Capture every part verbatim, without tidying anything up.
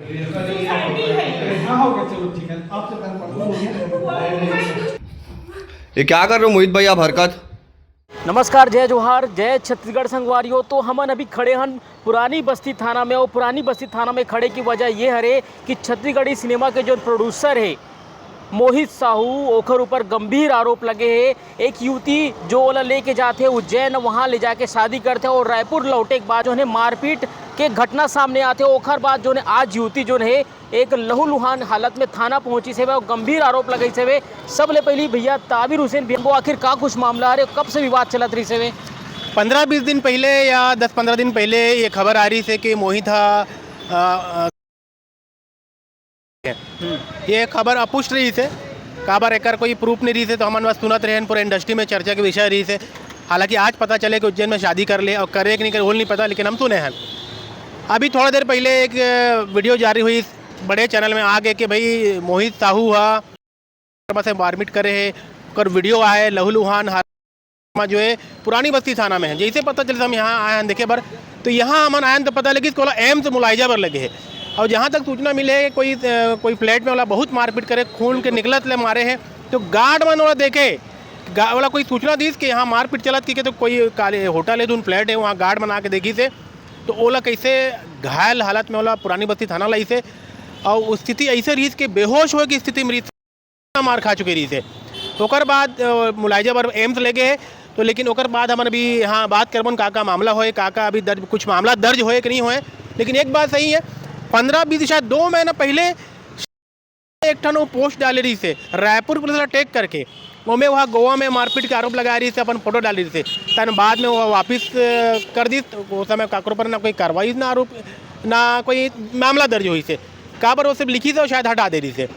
ये क्या कर रहे हो मोहित भाई आप हरकत? नमस्कार, जय जोहार, जय छत्तीसगढ़ संगवारियों। तो हमन अभी खड़े हन पुरानी बस्ती थाना में, और पुरानी बस्ती थाना में खड़े की वजह ये हरे कि छत्तीसगढ़ी सिनेमा के जो प्रोड्यूसर है मोहित साहू, ओखर ऊपर गंभीर आरोप लगे हे। एक युवती जो ओला लेके जाथे उज्जैन, वहाँ ले जाके शादी करथे और रायपुर लौटे के बाद जो है मारपीट के घटना सामने आथे। ओखर बाद जो है आज युवती जो है एक लहूलुहान हालत में थाना पहुंचिस हवे और गंभीर आरोप लगाइस हवे। सबले पहिली भैया ताबिर हुसैन भैया, वो आखिर का कुछ मामला हरे, कब से विवाद चलत रहिस हवे? पंद्रह बीस दिन पहले या दस पंद्रह दिन पहले ये खबर आ रहिस हे कि मोहित हा, अ, अ, ये खबर अपुष्ट रहिस हे, काबर एकर कोई प्रूफ नहीं रहिस हे, तो हमन बस सुनत रहेन, पूरे इंडस्ट्री में चर्चा के विषय रहिस हे। हालांकि आज पता चले कि उज्जैन में शादी कर ले और करे कि नहीं करे, वो नहीं पता, लेकिन हम सुने हैं। अभी थोड़ा देर पहले एक, अ, वीडियो जारी हुई, बड़े चैनल में आ गए कि भाई मोहित साहू हा से मारपीट करे हे, ओकर वीडियो आए, लहूलुहान हाल में जो है पुरानी बस्ती थाना में है। जैसे पता चले हम यहाँ आए हैं देखे बर, तो यहाँ हमन आए हैं तो पता लगिस कि ओला एम्स मुलायजा बर लगे हे। और जहाँ तक सूचना मिले हे, कोई, अ, कोई फ्लैट में ओला बहुत मारपीट करे, खून के निकलत ले मारे हे, तो गार्ड मन ओला देखे, गा-, ओला कोई सूचना दिस कि यहाँ मारपीट चलत कि, कि तो कोई काले होटल है, धुन फ्लैट है, वहाँ गार्ड मन आके देखिस हे, तो ओला कैसे घायल हालत में ओला पुरानी बस्ती थाना लाइस हे। और स्थिति ऐसे रहिस कि बेहोश होए की स्थिति में रहिस, मार खा चुके रहिस हे। ओकर बाद, अ, मुलायजा बर एम्स ले गे हे। तो लेकिन ओकर बाद हमन अभी यहाँ बात करबन का का मामला होए, का का अभी दर्ज, कुछ मामला दर्ज होए कि नहीं होए। लेकिन एक बात सही है, पंद्रह बीस, शायद दो महीना पहले एक ठन वो पोस्ट डाले रहिस हे, रायपुर पुलिस ला टैग करके, ओमे वहाँ गोवा में मारपीट के आरोप लगाए रहिस हे, अपन फोटो डाले रहिस हे। तन बाद में वो वापिस, अ, कर दिस। वो समय काकरो पर ना कोई कार्रवाई, ना आरोप, ना कोई मामला दर्ज होइस हे। काबर वो सिर्फ लिखिस हे और शायद हटा दे रहिस हे।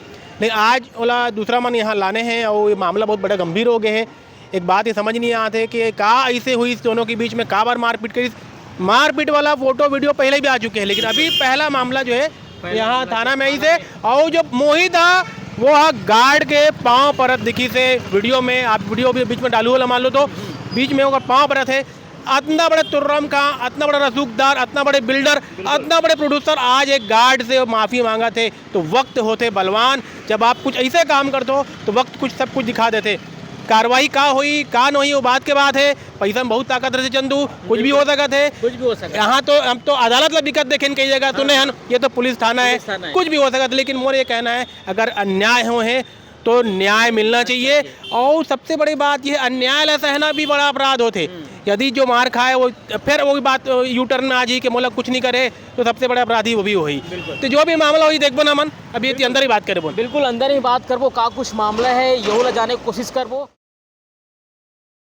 नहीं, आज ओला दूसरा मन यहाँ लाने हे और ये मामला बहुत बड़ा गंभीर हो गए हे। एक बात ये समझ नहीं आते कि का ऐसे हुई इस दोनों के बीच में, काबर मारपीट करिस। मारपीट वाला फोटो वीडियो पहले भी आ चुके हैं, लेकिन अभी पहला मामला जो है यहाँ थाना में आइस हे। और जो मोहित हा, वो हा गार्ड के पाँव परत दिखिस हे वीडियो में। आप वीडियो भी बीच में डालू वाला मान लो तो, बीच में ओकर पाँव परत हे। अतना बड़े तुर्रम का, अतना बड़ा रसूखदार, अतना बड़े बिल्डर, अतना बड़े प्रोड्यूसर आज एक गार्ड से माफी मांगत हे। तो वक्त होथे बलवान, जब आप कुछ ऐसे काम करते हो तो वक्त कुछ, सब कुछ दिखा देथे। कार्रवाई का होई, का नहीं, वो बात के बात हे। पैसा में बहुत ताकत रहिथे चंदू, कुछ भी हो सकत हे। कुछ भी हो सकत हे। यहाँ तो हम तो अदालत ला बिकत देखेन कई जगह, सुने हन, ये तो पुलिस थाना हे, पुलिस थाना हे। कुछ भी हो सकत हे। लेकिन मोर ये कहना हे, अगर अन्याय होए हे तो न्याय मिलना चाहिए। और सबसे बड़ी बात ये, अन्याय ला सहना भी बड़ा अपराध होथे। हम्म। यदि जो मार खाए वो फिर वही बात, अ, यू टर्न में आ जाए कि मोला कुछ नहीं करे, तो सबसे बड़ा अपराधी वो भी होही। बिल्कुल। तो जो भी मामला होही देखबो ना हमन, अभी ये अंदर ही बात करबो। बिल्कुल अंदर ही बात करबो, का कुछ मामला हे, यहू ला जाने की कोशिश करबो।